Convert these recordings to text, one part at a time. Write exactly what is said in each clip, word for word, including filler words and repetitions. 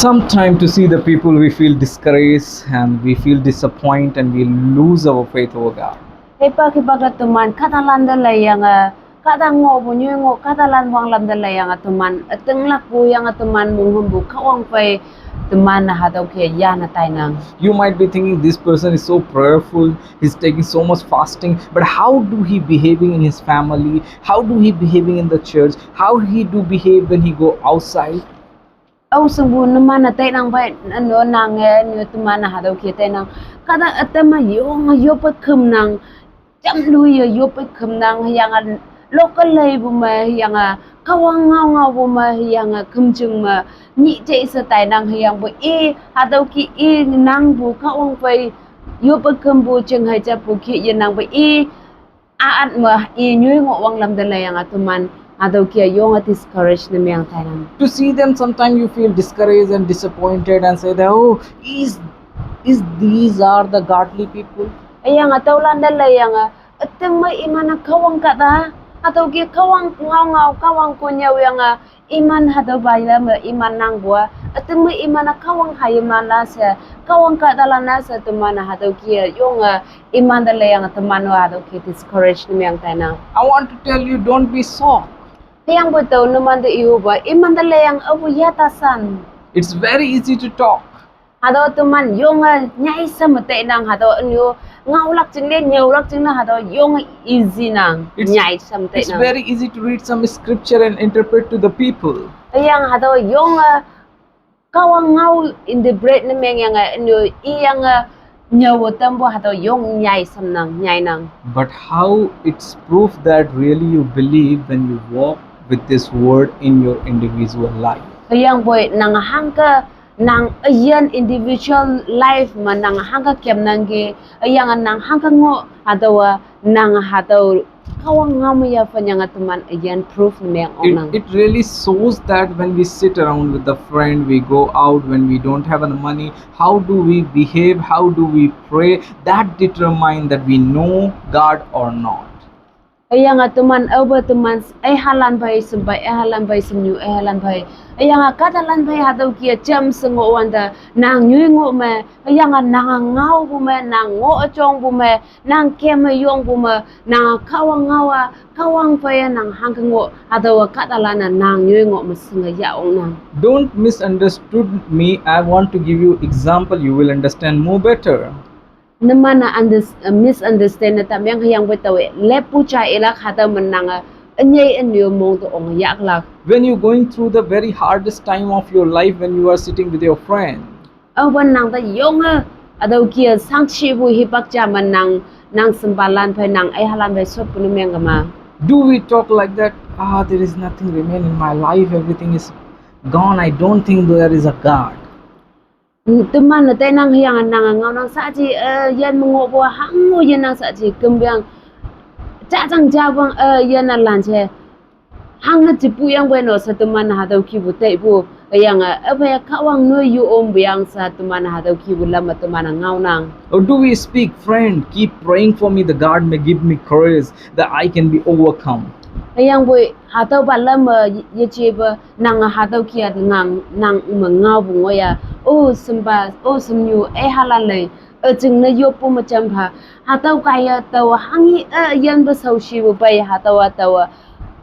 Sometimes to see the people, we feel discouraged and we feel disappointed and we lose our faith over God. Hipak hipak la teman kahta landa la yang a, kahta ngo bu nyoi ngo kahta lan wang lam da la yang a teman, ateng lak bu yang a teman mung hum bu Kahwang phei teman na hatüo ke ya na tainang. You might be thinking, "This person is so prayerful, he's taking so much fasting, but how do he behaving in his family? How do he behaving in the church? How he do behave when he go outside?" Ao singpu numan-e tainang bai, no nang e, no teman-e hatüo ke tainang. Kahta ütam me yong yop pe khümnang, jam lu ye yop pe khümnang, hüyange local lei pu me, hüyange Kahwang ngao ngao pu me, hüyange khümjing me, nyih jei she tainang, hüyangpu i, hatüo ke i nangpu Kahwang phei yop pe khümpu jing hei japu ke yenangpu i, a at me i nyoi ngoh wanglam te leiyange teman hatüo ke yonge discourage ne meng tainang. To see them, sometimes you feel discouraged and disappointed and say that, "Oh, is, is these are the godly people?" Hüyange tüolan te leiyange, üting me iman-e Kahwang kahta, hatüo ke Kahwang ngao ngao, Kahwang konnyüoyange, iman hatüo bai la me iman nangpu a, üting me iman-e Kahwang hayimlan la she, Kahwang kahtalan la she teman hatüo ke yonge, iman te leiyange teman-o hatüo ke discourage ne meng tainang. I want to tell you, don't be shocked. Hüyangpu tao numan te ihupa, iman te leiyange aopu yata san. It's very easy to talk. Hatüo teman yonge nyai shem tainang, hatüo ünyu ngaolak jingne, nyüolak jingne, hatüo yonge easy nang, it's, nyai shem tainang. It's very easy to read some scripture and interpret to the people. Hüyange hatüo yonge Kahwang ngao interpret ne mengyange ünyu iyange nyüo tampu hatüo yong nyai shem nang, nyai nang. But how it's proof that really you believe when you walk with this word in your individual life? Hüyangpoi nang hangke nang üyin individual life me nang hangke kemnangki, hüyange nang hangke ngoh hatüowa nang hatüo Kahwang ngao me yaphanyange teman üyin proof ne meng oknang. It, it really shows that when we sit around with a friend, we go out, when we don't have any money, how do we behave, how do we pray, that determine that we know God or not. Hüyange teman aope teman eihalan phei, shempai eihalan phei, shemnyu eihalan phei, hüyange kahtalan phei hatüo ke jam she ngohwante, nang nyoi ngoh me, hüyange nang ngaopu me, nang ngoh üjongpu me, nang keme yongpu me, nang Kahwang ngao a, Kahwang phei a nang hangke ngoh, hatüowa kahtalan-e nang nyoi ngoh me shinge yah oknang. Don't misunderstood me. I want to give you example. You will understand more better. Numan-e unders-, uh, misunderstand ne tamyang hüyangpoi taowe leppu ja ilak hatüo me nange ünyei ünyu mong te ong yahlak. When you going through the very hardest time of your life, when you are sitting with your friend, aope nang te yonge hatüo ke shangshihpu hipak ja me nang, nang shempalan phei, nang eihalan phei shotpu ne meng kema. Do we talk like that? Ah, there is nothing remain in my life. Everything is gone. I don't think there is a God. Teman-e tainang hüyange nange ngaonang shaaji, eh, yin me ngohpu hango yinnang shaaji, kempeang, jajang jawang, eh, yin-a lan she. Hangne jepu yangpoi no she teman hatüo kipu teipu, hüyange, eh, üphei Kahwang noi yu ompu yang she teman hatüo kipu lam me teman-e ngaonang. Or do we speak, "Friend, keep praying for me, the God may give me courage that I can be overcome"? Hüyangpoi hatüopa lam me yejepe nange hatüo ke ngang, nang me ngaopu ngoh ya. O shempa, o shemnyu, eihalan lei, üjingne yoppu me jampha. Hatüo kaiye tao hanghi, eh, yinpe shaoshipu pei hatüowa taowa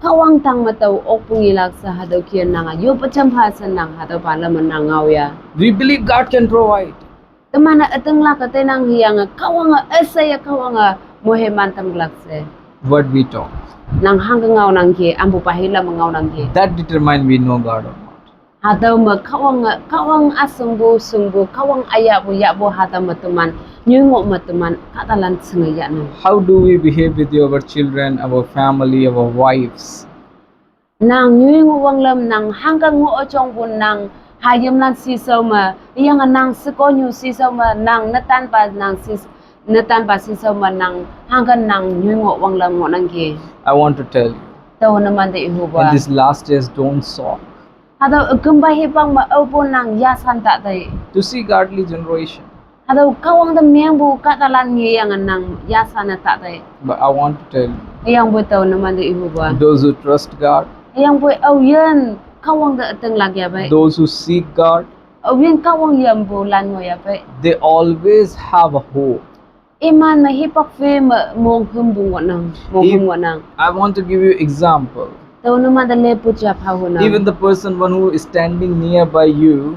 Kahwang tang me tao okpu ngilak she hatüo ke nange yoppu jampha she nang hatüopa lam me nang ngao ya. We believe God can provide. Teman-e ütinglak-e tainang hüyange Kahwange üsheiye Kahwange moiman tamlak she. What we talk. Nang hangke ngaonangki, ampupa hilam me ngaonangki. That determine we know God or not. Hatüo me Kahwange, Kahwang üshingpu shingpu, Kahwang üyahpu yahpu hatüo me teman nyoi ngoh me teman kahtalan shinge yahnang. How do we behave with our children, our family, our wives? Nang nyoi ngoh wanglam nang hangke ngoh üjongpu nang hayimlan shishao me, hüyange nang shekonyu shishao me, nang netanpa nang shis-, netanpa shishao me nang hangke nang nyoi ngoh wanglam ngohnangki. I want to tell you. Tao numan te ihupa. In this last days, don't shock. Hatüo ükümpa hipak me aopu nang yashan ta tei. To see godly generation. Hatüo Kahwang te mengpu kahtalan ngeyange nang yashan-e ta tei. But I want to tell you. Hüyangpoi tao numan te ihupa. Those who trust God. Hüyangpoi aoyin Kahwang te ütinglak yahpei. Those who seek God. Awin Kahwang yambu lan ngoh ya pei. They always have a hope. Iman me hipak fe me mong hum bu ngohnang, mong hum ngohnang. I want to give you example. Tao numan te lepu ja pha hunang. Even the person one who is standing nearby you,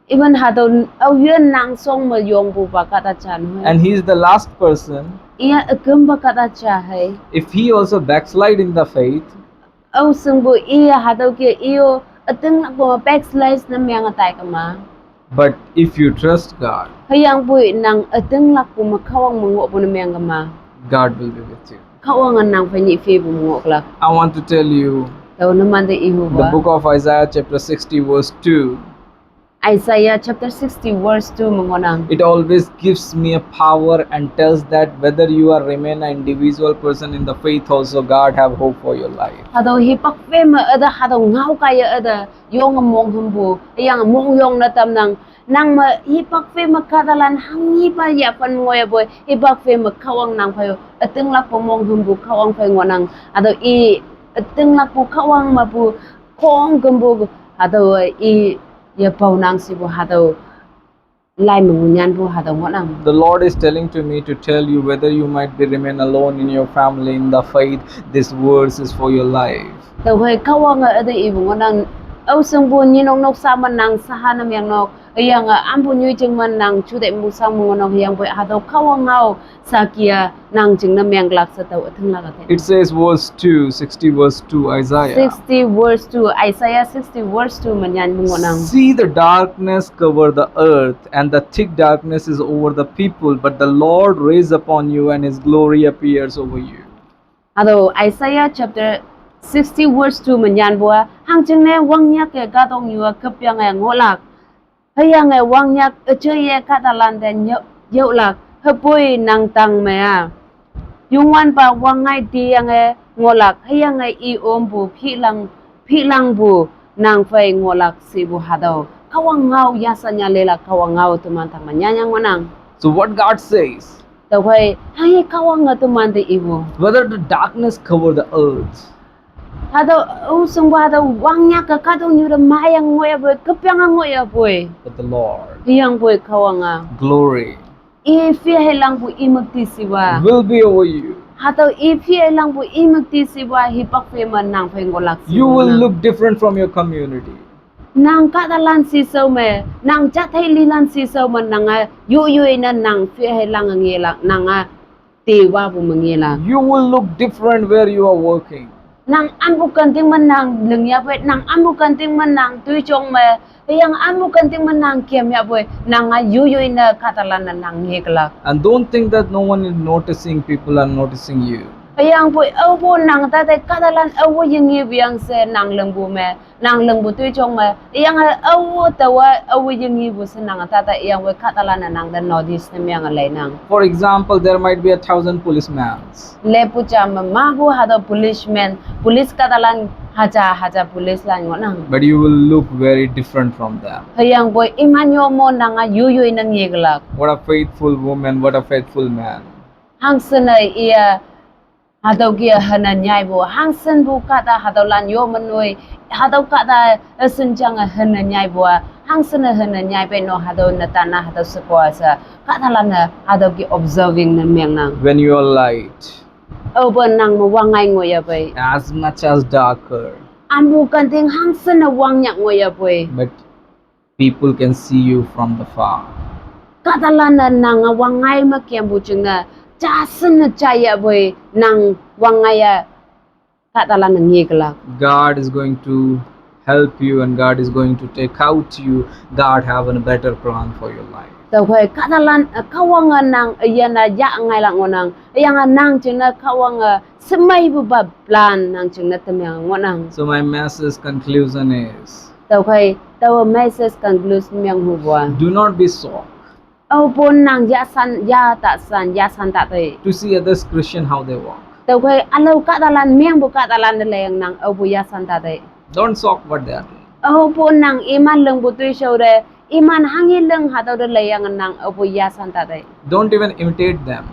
even hatüo awin nang song me yongpu pa kahta jan hoi. And he is the last person. Iya üküm pa kahta ja hei. If he also backslide in the faith, ao singpu iya hatüo ke iyo ütinglakpu me backslide ne meng tai kema. But if you trust God, hüyangpoi nang ütinglakpu me Kahwang me ngohpu ne meng kema, God will be with you. Kahwange nang phei nyih fepu me ngohlak. I want to tell you, tao numan te ihu the book of Isaiah chapter sixty verse two. Isaiah chapter sixty verse two me ngohnang. It always gives me a power and tells that whether you are remain an individual person in the faith also, God have hope for your life. Hatüo hipak fe me üte hatüo ngao kaiye üte yonge mong hümpu, hüyange mong yong ne tamnang. Nang me hipak fe me kahtalan hanghipa yaphan ngoh ya poi, hipak fe me Kahwang nang phei ütinglakpu mong hümpu Kahwang phei ngohnang. Hatüo i ütinglakpu Kahwang mepu khongkümpu hatüo i yepaonang shepu hatüo lai me ngunyanpu hatüo ngohnang. The Lord is telling to me to tell you whether you might be remain alone in your family, in the faith, this verse is for your life. Tüokhei Kahwange üte ipu ngohnang, ao singpu nyinok noksa me nang saha ne mengnok, hüyange ampu nyoijing me nang juteih musang me ngohnok, hüyangpoi hatüo Kahwang ngao saki-a nang jingne menglak she tao ütinglak üte. It says verse two, sixty verse two, Isaiah. Sixty verse two, Isaiah sixty verse two me nyan me ngohnang. See, the darkness cover the earth, and the thick darkness is over the people, but the Lord raise upon you, and his glory appears over you. Hatüo Isaiah chapter sixty verse two me nyanpu-a, hangjingne wangnyak-e kahtoknyu-a küpyange ngohlak. Hüyange wangnyak üjaiye kahtalan te nyüo-, yüolak, hüpoi nang tang me-a Youngwanpa wangngai tiyange ngohlak, hüyange i ompu phihlang, phihlangpu nang phei ngohlak shepu hatüo Kahwang ngao yashan ya lelak Kahwang ngao teman tang me nyanyang ngohnang. So what God says, tüokhei hanghe Kahwange teman te ipu, whether the darkness cover the earth, hatüo, ao singpu hatüo wangnyak-e kahtoknyu te mayang ngoh ya poi, küpyange ngoh ya poi, but the Lord, hüyangpoi Kahwange glory, i phei heilangpu i müktishiwa will be over you. Hatüo i phei heilangpu i müktishiwa hipak phei me nang phei ngohlak she. You will look different from your community. Nang kahtalan shishao me, nang jat hei lilan shishao me nange yoyoi ne nang phei heilange ngelak, nange tewapu me ngelak. You will look different where you are working. Nang ampu kanting me nang ling yapoi, nang ampu kanting me nang toijong me, hüyange ampu kanting me nang kem yapoi, nange yoyoi ne kahtalan-e nang ngeklak. And don't think that no one is noticing, people are noticing you. Hüyangpoi aopu nang tate kahtalan aowe yengepu yang she nang lingpu me, nang lingpu toijong me, hüyange aowe taowa aowe yengepu she nang tate hüyangpoi kahtalan-e nang te notice ne meange leinang. For example, there might be a thousand policemen. Lepu ja me mapu hatüo policemen, police kahtalan haja haja policelan ngohnang. But you will look very different from them. Hüyangpoi iman yo mo nange yoyoi ne ngeklak. What a faithful woman, what a faithful man. Hangshin-e iya hatüo ke hene nyaipu, hangshinpu kahta hatüolan yo me noi, hatüo kahta üshin jange hene nyaipu-a, hangshin-e hene nyai pei no hatüo netan-a hatüo shekoa she, kahtalan-e hatüo ke observing ne mengnang. When you are light, aope nang me wangngai ngoh ya pei, as much as darker, ampu kanting hangshin-e wangnyak ngoh ya poi, but people can see you from the far. Kahtalan-e nange wangngai me kempu jingne, jashin ne jai yapoi nang wangngai-a kahtalan-e ngeklak. God is going to help you and God is going to take out you. God have a better plan for your life. Tüokhei kahtalan, eh, Kahwange nang üyin-a yah ngailak ngohnang. Hüyange nang jingne Kahwange shemeipupa plan nang jingne temeang ngohnang. So my message conclusion is, tüokhei taowe message conclusion meng hupu-a, do not be shocked. Aopu nang yashan, ya ta shan, yashan ta tei, to see others Christian how they walk. Tüokhei ülao kahtalan mengpu kahtalan te leiyang nang aopu yashan ta tei. Don't shock what they are doing. Aopu nang iman lingpu toishao te, iman hanghe ling hatüo te leiyange nang aopu yashan ta tei. Don't even imitate them.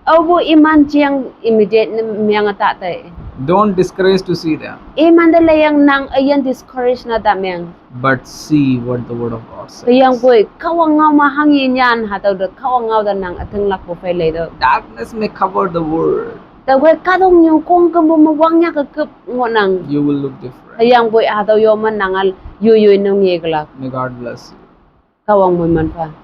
Aopu iman jeng imitate ne meange ta tei. Don't discourage to see them. Iman te leiyang nang üyin discourage ne ta meng. But see what the word of God. Hüyangpoi Kahwang ngao me hanghe nyan hatüo te Kahwang ngao te nang ütinglakpu phei lei tüo. Darkness may cover the world. Tüokhei kahtoknyu khongkümpu me wangnyak ke küp ngohnang. You will look different. Hüyangpoi hatüo yo me nang-a yoiyoi ne ngekelak. May God bless you. Kahwang moiman pha.